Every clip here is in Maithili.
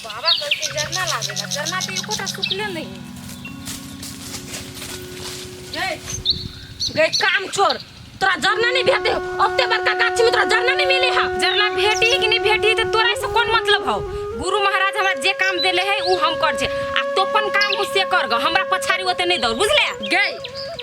बाबा कहलकै जरना लागेला, जरना तऽ एकोटा सुखले नहि है। गई गई काम छोड़, तोरा जरना नहीं भेटे, ओते बड़का गाछी में तोरा जरना नहीं मिले है। जरना भेटी कि नहीं भेटी तो तोरा से कौन मतलब हौ? गुरु महाराज हमरा जे काम देले है उ हम कर छे, आ तोपन काम हो से कर ग, हमरा पछाड़ी ओते नहीं दौड़, बुझले? गई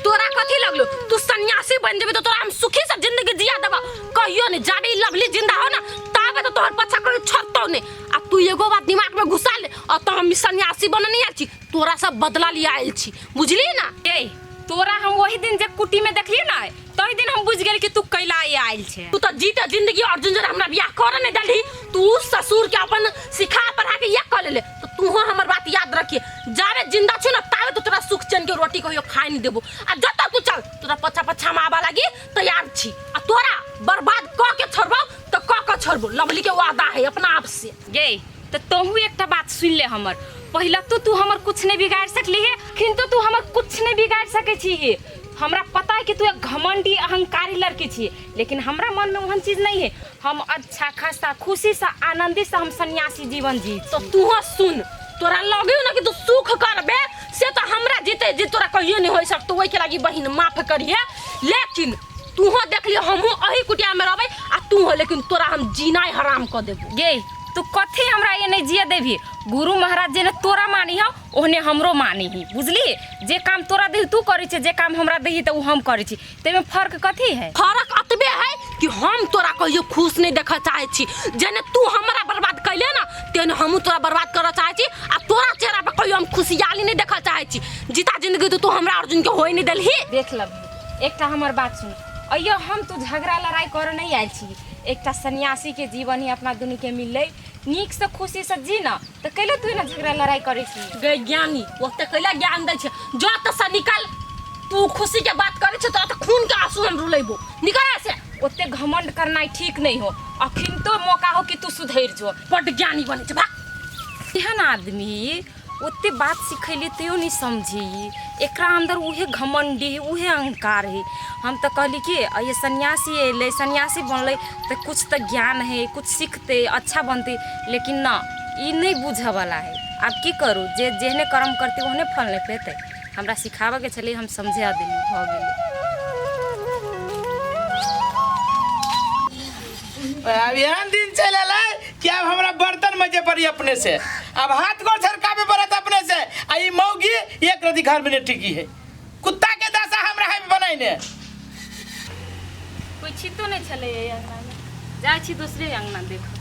तोरा कथी लगलो, तू सन्यासी बन जेबे तो तोरा हम सुखी से जिंदगी जिया देबा? कहियो नहीं, जाबे ई लवली जिंदा हो ना ताबे तो तोहर पछा कहियो छोड़तो नहीं। आ तू एगो बात दिमाग में घुसा ले, और तो हम सन्यासी बन नहीं आयल छी, तोरा सब बदला लिया आयल छी, बुझली ना? ए तोरा हम वही दिन जे कुटी में देखलिए ना, तही दिन हम बुझ गेल कि तू कैला आयल छे। तू तो जीते जिंदगी अर्जुन जरा हमरा बियाह करे नहीं दलही, तू ससुर के अपन सिखा पढ़ा के एक कर ले, तो तू हमर बात याद रखिए, जाबे जिंदा छु ना ताबे तो तोरा सुख चैन के रोटी कहियो खाए नहीं देबो। आ जत तू चल, तोरा पछा पछा में आबा लागी तैयार छी, आ तोरा बर्बाद क के छोड़बो तो क के छोड़बो, लवली के वादा है अपना आप से। गे तो तोहू एकटा बात सुन ले हमर, पहिला तो तू हमर कुछ नहीं बिगाड़ सकली है, किंतु तू हमर कुछ नहीं बिगाड़ सके छी है। हमरा पता है कि तू एक घमंडी अहंकारी लड़की छी, लेकिन हमरा मन में ओहन चीज नहीं है। हम अच्छा खासा खुशी से आनंदी से हम सन्यासी जीवन जी। तो तू सुन, तोरा लगे ना कि तू सुख करबे से तो हमरा जीते जी तोरा कहियो नहीं हो सकतो, ओहि के लागी बहिन माफ करिए, लेकिन तू देख लियो हमहू अही कुटिया में रहबे आ तू हो, लेकिन तोरा हम जीना हराम क देबो। गे तू कथी हमरा ये नहीं जिए देबी? गुरु महाराज जे ने तोरा मानी हौ ओहने हमरो मानी ही, बुझली? जे काम तोरा देही तू करै छै, जे काम हमरा देही तऽ उ हम करै छी, ताहिमे फर्क कथी है? फर्क अतबे है कि हम तोरा कहियो खुश नहीं देखऽ चाहै छी, जेने तू हमरा बर्बाद कैले ना तेने हमहूँ तोरा बर्बाद करऽ चाहै छी, आ तोरा चेहरा पर कहियो हम खुशहाली नहीं देखऽ चाहै छी। जीता जिंदगी तो तू हमरा अर्जुन के होय नहीं देलही। देख लबही, एकटा हमर बात सुन, अइयो हम तो झगड़ा लड़ाई करऽ नहीं आयल छी, एकटा सन्यासी के जीवन ही अपना दुनू के मिललै, नीक से खुशी से जी ना, तऽ कैले तू एना झगड़ा लड़ाई करै छी? गै ज्ञानी, ओते कैला ज्ञान दै छै, जो तऽ से निकल, तू खुशी के बात करै छै तोरा तऽ खून के आंसू हम रुलेबो, निकल यहाँ से। ओते घमंड करनाइ ठीक नहीं हो, अखन तो मौका हो कि तू सुधरि जो। बड्ड ज्ञानी बनै छै, भाग। एहन आदमी ओते बात सिखैली तैयो नहीं समझी, एकरा अंदर उहे घमंडी उहे अहंकार है। हम तऽ कहली कि ये सन्यासी अयलै सन्यासी बनलै तऽ कुछ तऽ ज्ञान है, कुछ सीखतै अच्छा बनतै, लेकिन न ई नहीं बुझऽवला है। आब की करू, जे जेहने कर्म करतै ओहने फल नहि पेतै। हमरा सिखाबऽके छलै, हम समझा देली, भऽ गेलै। अब एहन दिन चलि एलै कि आब हमरा बर्तन मजे पड़ी अपने से, अब हाथ गोड़ झरकाबे पड़त अपने से, आ ई मौगी एक रति घर में नहीं टिकी है, कुत्ता के दशा हमरा है बनैने। कोइ छितो नहि छलै एहि अङ्गनामे, जाइ छी दोसरे अङ्गना देखऽ।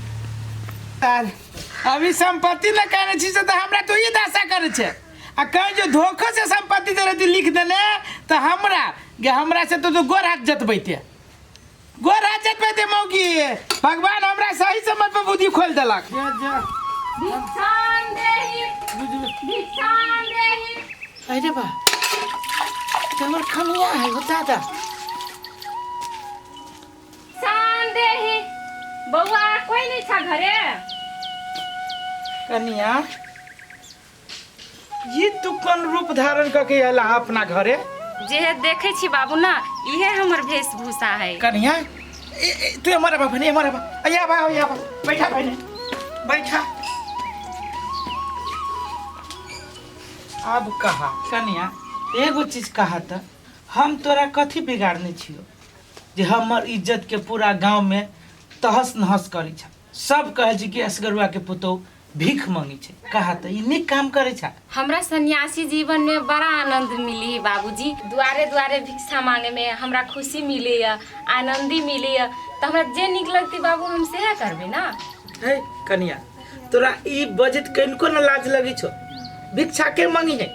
अभी संपत्ति न कहने छी से तऽ हमरा तो ई दशा करै छै, आ कहीं जो धोखा से संपत्ति दे रहती लिख देने तऽ हमरा गे हमरा से तो गोर हाथ जतबैते, गोर हाथ जतबैते मौगी। भगवान हमरा सही समय पर बुद्धि खोल देलक। भिक्षां देहि, भिक्षां देहि। अरे बा, तो हमर खमिया है हो दादा। भिक्षां देहि। बौआ कोई नहीं छा घरे? कनिया, ये तू कोन रूप धारण करके आयल अहाँ अपना घरे? जे देखे छी बाबू ना, इहे हमर वेशभूषा है। कन्या, ए, ए, तू हमारा बाबा नहीं, हमारा बाबा। अया बा, अया बा, बैठा बहने, बैठा। अब कहा कन्या, एगो चीज कहा त हम तोरा कथी बिगाड़ने छियो जे हमर इज्जत के पूरा गांव में तहस नहस करी छ। सब कहे छी कि असगरुआ के पुतोह भीख मांगे छै। कहा त ई नीक काम करे छ। हमरा सन्यासी जीवन में बड़ा आनंद मिली बाबूजी, दुआरे दुआरे भिक्षा मांगे में हमरा खुशी मिले या आनंदी मिले या, त हमरा जे नीक लगती बाबू हम सेहे करबे ना। हे कन्या, तोरा ई बजट कनिको न लाज लगी छो? भिक्षा के मांगी है?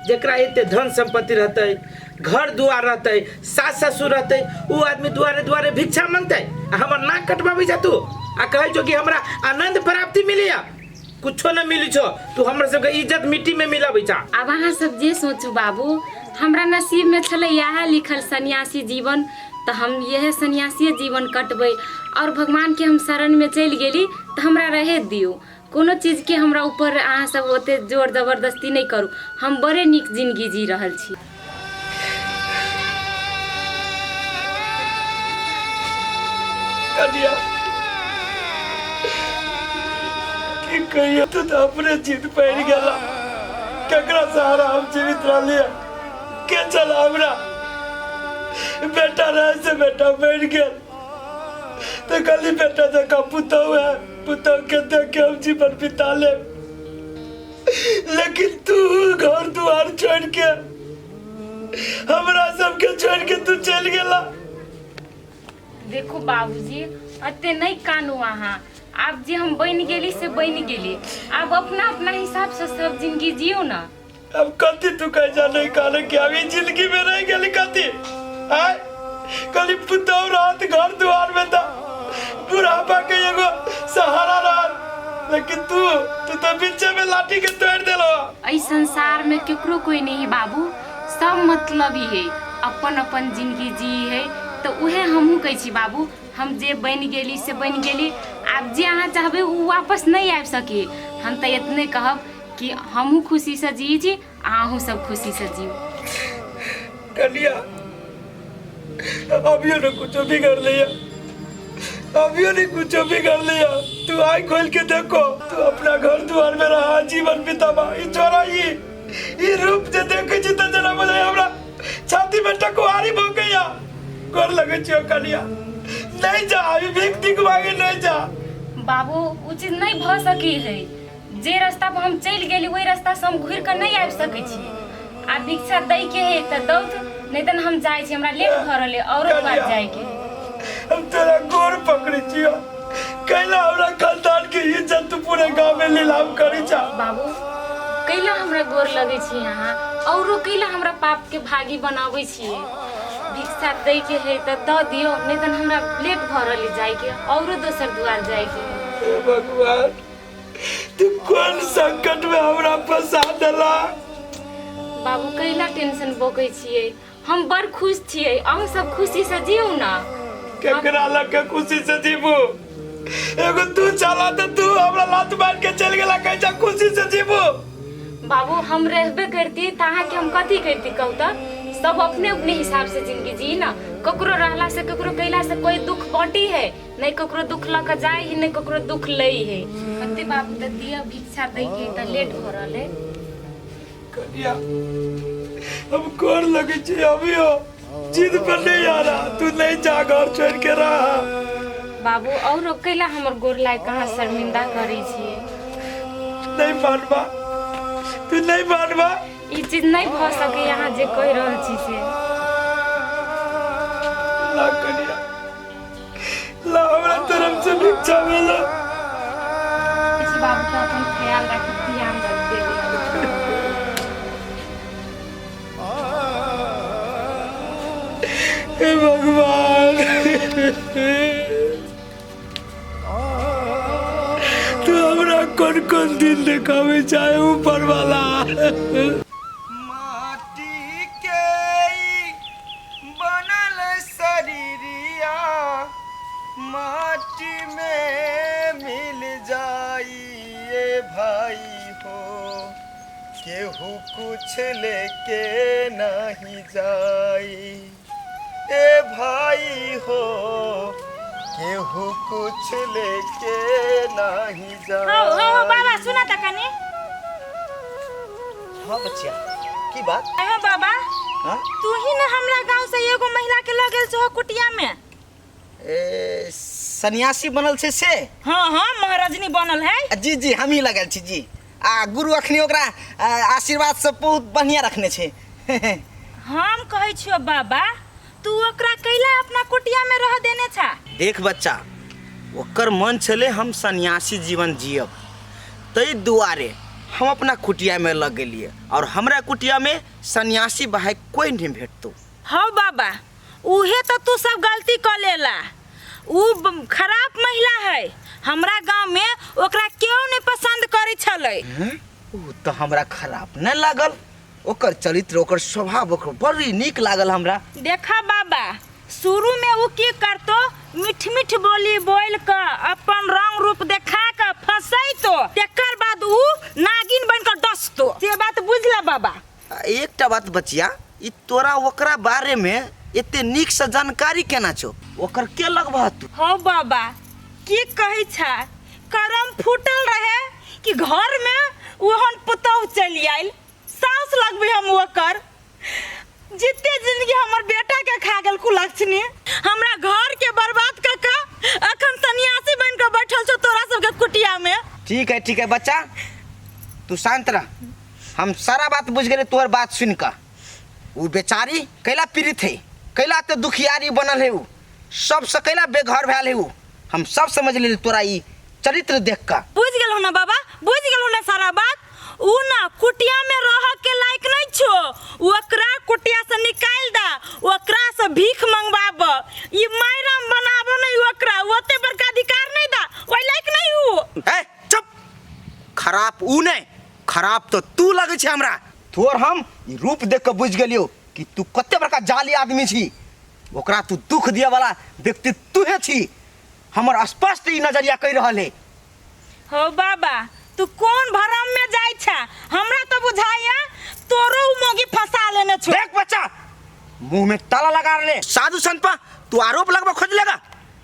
जेकरा एते धन संपत्ति रहते, घर दुआर रहते, सास ससुर रहते, उ आदमी दुआरे दुआरे भिक्षा मांगते, आ हमर नाक कटवाबै छ तू, आ कहै छो कि हमरा आनंद प्राप्ति मिली, कुछो न मिली छो, तू हमरा सबके इज्जत मिट्टी में मिलाबै छ। आब अहाँ सब जे सोचू बाबू, हमरा नसीब में छलै इएह लिखल सन्यासी जीवन, तऽ हम इएह सन्यासीए जीवन कटबै, और भगवान के हम शरण में चलि गेली तऽ हमरा रहे दियौ, कोनो चीजके हमरा ऊपर अहाँ सब ओते जोर जबरदस्ती नहि करू, हम बड़े नीक जिंदगी जी रहल छी। कनिया, की कहियो तू तो अपने जीत पड़ गेला केकरा सहारा हम जीवित रहलिए के चला हमरा बेटा रहे से बेटा मर गेल तो खाली बेटा जका पुतहु है पुतहु के देख के हम जीवन बिता ले लेकिन तू घर द्वार छोड़ के हमरा सबके छोड़ के तू चल गेला देखू बाबूजी अते नहीं कानू अहाँ आब जे हम बनि गेली से बनि गेली आब अपना अपना हिसाब से सब जिंदगी जियो ना अब कथी तू कह जा नहीं कहले कि अभी जिंदगी में रह गेली कथी आय खाली पुतहु रहत घर द्वार में था बुढ़ापा के एगो सहारा रहत लेकिन तू तू तो बीचे में लाठी के तोड़ देलो एहि संसार में केकरो कोई नहीं है बाबू सब मतलब ही है अपन अपन जिंदगी जी है तऽ उहे हमहूँ कहै छी बाबू हम जे बनि गेली से बनि गेली आब जे अहाँ चाहबै ओ वापस नहि आबि सकी हम तऽ एतने कहब कि हमहूँ खुशीसँ जियै छी आ अहूँ सब खुशीसँ जियू कनिया अभियो ने कुछो बिगड़ लिया अभियो ने कुछो बिगड़ लिया तू आई खोल के देखो तू अपना घर द्वार में रहा जीवन बितावा ई छोरा ई ई रूप जे देखे छी त जना बोले हमरा छाती में टकवारी भो गया गोर लगे छियो कनिया नहीं जा अभी भीख तीख मांगे नहीं जा बाबू ओ चीज नहि भऽ सकै है जे रास्ता पर हम चलि गेली ओहि रास्ता से हम घुरि कऽ नहि आबि सकै छी आ भिक्षा दै के है तऽ दौत नहि तऽ हम जाइ छी हमरा लेट भऽ रहल है औरो द्वार जाइके है हम तोरा गोर पकड़े छियो कैला हमरा खानदान के इज्जत तू पूरे गांव में नीलाम करी छा बाबू कैला हमरा गोर लगै छी अहाँ औरो कैला हमरा पाप के भागी बनाबै छी भिक्षा दै के है तऽ दऽ दियौ नहि तऽ हमरा लेट भऽ रहल है जाइके औरो दोसर दुआर जाइके है हे भगवान तू कौन संकट में हमरा फंसा देला बाबू कैला टेंशन बोकै छियै हम बड़ खुश छियै अहूँ सब खुशीसँ जियौ ने केकरा लग के खुशी से जीबू एगो तू चला तो तू हमरा लात मार के चल गेला कैसा खुशी से जीबू बाबू हम रहबे करती तऽ अहाँके हम कथी करती कहू तऽ सब अपने अपने हिसाब से जिंदगी जी ना ककरो रहला से ककरो कैला से कोई दुख बांटी है नहीं ककरो दुख लऽ कऽ जाइ है नहीं ककरो दुख लै है कते बाबू तऽ दिअ भिक्षा दै के तऽ लेट भऽ रहल है कन्या हम कोर लगे छी अभी हो जिद पर नहीं आ रहा तू नहीं जा घर छोड़ के रहा बाबू और कैला हमर गोर लाग कहाँ शर्मिंदा करै छियै नहीं मानबा तू नहीं मानबा ई चीज नहीं भऽ सकै अहाँ जे कहि रहल छी से ला कन्या ला हमरा तरफ से भिक्षा मिलो इस बाबू के अपन ख्याल राखी ध्यान रख देबै हे भगवान तू हमरा कौन कौन दिन देखावे चाहे ऊपर वाला माटी के ई बनल शरीरिया माटी में मिल जाई ये भाई हो केहू कुछ लेके नहीं जाई ए भाई हो केहू कुछ लेके नहीं हो हो हो जाई बाबा सुना त कनी हाँ बच्चिया की बात अहो बाबा हाँ तू ही ना हमरा गांव से एगो महिला के लऽ गेल छहो कुटिया में ए, सन्यासी बनल छै से हाँ हाँ महाराजनी बनल है आ, जी जी हमही लगल छी जी आ गुरु अखनी ओकरा आ, आशीर्वाद सब बहुत बढ़िया रखने छै हम कहै छियो बाबा तू ओकरा कैला अपना कुटिया में रह देने छा देख बच्चा ओकर मन छलै हम सन्यासी जीवन जियब ताहि दुआरे हम अपना कुटियामे लग गेलियै आओर हमरा कुटियामे सन्यासी भाई कोइ नहि भेटतौ हौ बाबा उहे तो तू सब गलती क लेला उ खराब महिला है हमरा गांव में ओकरा केओ नहीं पसंद करै छलै ओ तऽ हमरा खराब नहि लागल ओकर चरित्र ओकर स्वभाव ओकर बड़ी नीक लागल हमरा देखा बाबा शुरू में उ की करतो मीठ मीठ बोली बोल क अपन रंग रूप देखा क फंसैतो तेकर बाद उ नागिन बन क डसतो से बात बुझला बाबा आ एकटा बात बचिया ई तोरा ओकरा बारे में एते नीक से जानकारी केना छौ ओकर के लगबह तू हो बाबा की कहै छा करम फूटल रहे कि कि घर में ओहन पुतोह चलि आयल साउस लगबै हम ओकर जिते जिंदगी हमर बेटा के खा गेल कुलक्षणी हमरा घर के बर्बाद कऽ के अखन सन्यासी बन के बैठल छौ तोरा सबके कुटिया में। ठीक है बच्चा, तू शांत रह। हम सारा बात बुझ गेले तोहर बात सुन कऽ। उ बेचारी कैला पीड़ित है, कैला ते दुखियारी बनल है, उ सबसे कैला बेघर भेल है, उ हम सब समझ लेली तोरा ई चरित्र देख कऽ। बुझ गेलहुँ ना बाबा, बुझ गेलहुँ ना सारा बात। उ ना कुटिया में रह के लायक नहीं छो, ओकरा कुटिया से निकाल दा, ओकरा से भीख मंगवाब, ई मायराम बनाब नहीं ओकरा, ओते बड़का अधिकार नहीं दा, ओइ लायक नहीं उ। ए चुप, खराब उ नहीं, खराब तो तू लगे छे हमरा। तोर हम ई रूप देख के बुझ गेलियो कि तू कते बड़का जाली आदमी छी, ओकरा तू दुख दिए वाला व्यक्ति तूहे छी। हमर स्पष्ट ई नजरिया कहि रहल है। हो बाबा, तू कोन भरम में जाय छा? हमरा तो बुझाया तोरो उ मोगी फंसा लेने छो। देख बच्चा, मुंह में ताला लगा ले, साधु संत पर तू आरोप लगवा खोज लेगा।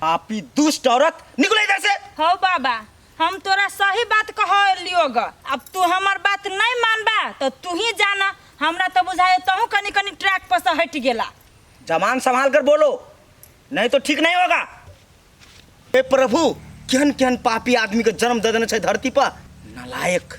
आपी दुष्ट औरत, निकलो इधर से। हो बाबा, हम तोरा सही बात कह लियो ग, अब तू हमर बात नहीं मानबा तो तू ही जाना। हमरा तो बुझाया तहु कनी कनी ट्रैक पर से हट गेला। जबान संभाल कर बोलो, नहीं तो ठीक नहीं होगा। हे प्रभु, केहन केहन पापी आदमी के जन्म दे देने छै धरती पर। नालायक।